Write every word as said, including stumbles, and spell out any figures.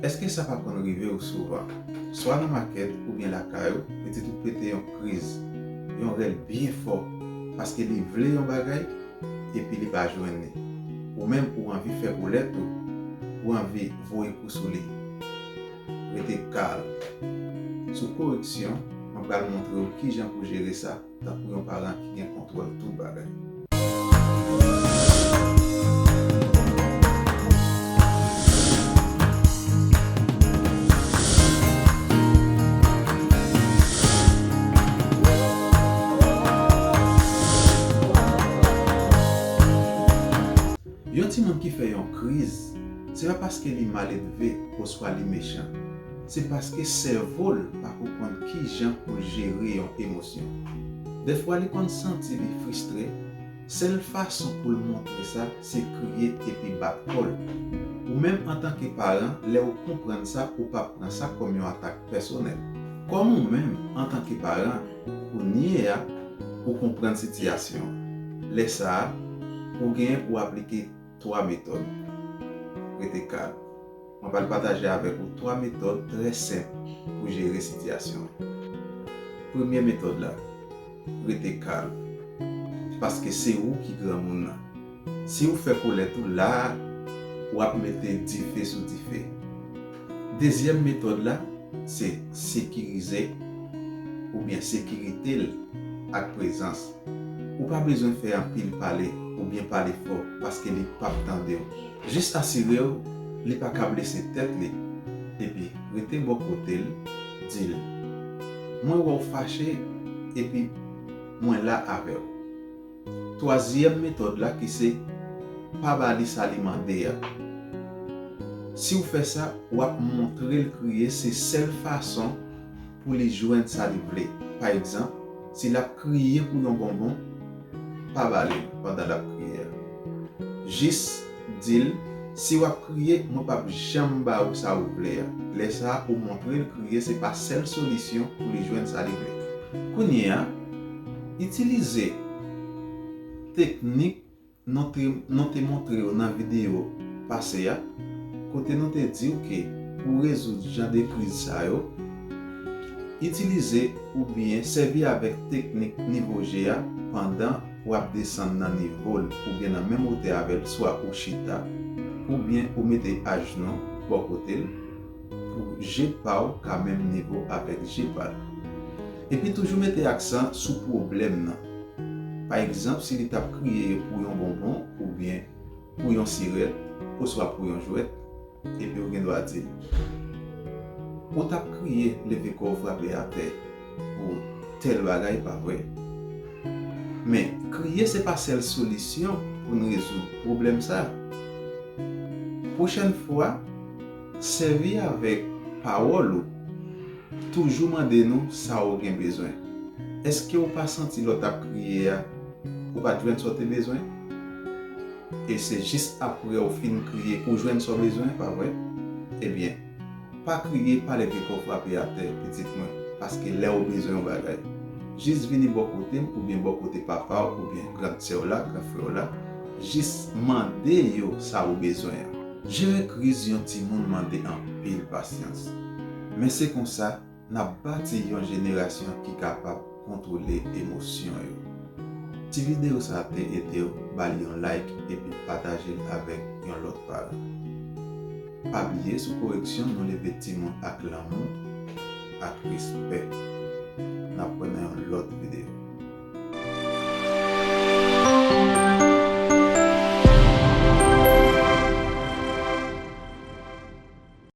Èske sa pa konn rive w souvan? Swa nan makèt oubyen lakay ou, pitit ou pete yon kriz, yon rèl byen fò, paske li vle yon bagay, epi li pa jwenn li. Ou menm ou anvi fè kolè tou, ou anvi voye kou sou li. Rete kalm. Sou koreksyon, mwen pral montre w kijan pou jere sa tankou yon paran ki gen kontwòl tout bagay. Yon timoun ki fè yon kriz, se pa paske li maledve oswa li mechan. Se paske sèvo l pa konprann kijan pou l jere yon emosyon. Dèfwa li konn santi li fristre, sèl fason pou l montre sa se kriye epi bat kò l. Ou menm antanke paran, lè w konprann sa, ou p ap pran sa kòm yon atak pèsonèl. Kòm ou menm antanke paran, kounye a, ou konprann sitiyasyon an. Lè sa a, ou genyen pou w aplike twa metòd. Rete kalm. Mwen pral pataje avèk ou twa metòd trè senp pou jere sitiyasyon an. Premye metòd la, rete kalm. Paske se ou ki granmoun nan. Si w fè kolèt ou la a, w ap mete dife sou dife. Dezyèm metòd la, se sekirize oubyen sekirite l ak prezans. Ou pa bezwen fè anpil pale oubyen pale fò paske li p ap tande w. Jis asire w li pa ka blese tèt li. Epi rete bò kote l, di l, "Mwen wè w fache epi mwen la avè w." Twazyèm metòd la ki se pa ba li sa li mande a. Si w fè sa, w ap montre l kriye se sèl fason pou li jwenn sa li vle. Pa egzanp, si l ap kriye pou yon bonbon, pa ba li l pandan l ap kriye a. Jis di l, "Si w ap kriye, mwen p ap janm ba ou sa ou vle a." Lè sa a, ou montre l kriye se pa sèl solisyon pou li jwenn sa li vle. Kounye a, itilize teknik nou te, nou te montre w nan videyo pase a, kote nou te di w ke pou rezoud jan de kriz sa yo, itilize oubyen sèvi avèk teknik nivo je a pandan w ap desann nan nivo l oubyen nan menm wotè avè l, swa ou chita oubyen ou mete ajnou bò kote l pou je pa w ka menm nivo avèk je pa l. Epi toujou mete aksan sou pwoblèm nan. Pa egzanp, si li t ap kriye pou yon bonbon oubyen pou yon sirèt oswa pou yon jwèt, epi w gen dwa di l, "Ou t ap kriye leve kò w frape atè pou tèl bagay, pa vre?" Men, kriye se pa sèl solisyon pou n rezoud pwoblèm sa a. Pwochèn fwa, sèvi avèk pawòl ou. Toujou mande nou sa w gen bezwen. Èske w pa santi lè w t ap kriye a, ou pa t jwenn sa w te bezwen? E se jis apre w fin kriye ou jwenn sa w bezwen, pa vre? Ebyen, pa kriye, pa leve kò w frape atè, pitit mwen, paske lè w bezwen yon bagay, jis vini bò kote m oubyen bò kote papa w oubyen gran sè w la, gran frè w la, jis mande yo sa w bezwen an. Jere kriz yon timoun mande anpil pasyans. Men se konsa n ap bati yon jenerasyon ki kapab kontwole emosyon yo. Si videyo sa a te ede w, ba l yon like epi pataje l avèk yon lòt paran. Pa bliye, sou koreksyon, nou leve timoun ak lanmou, ak respè. N ap wè nan yon lòt videyo.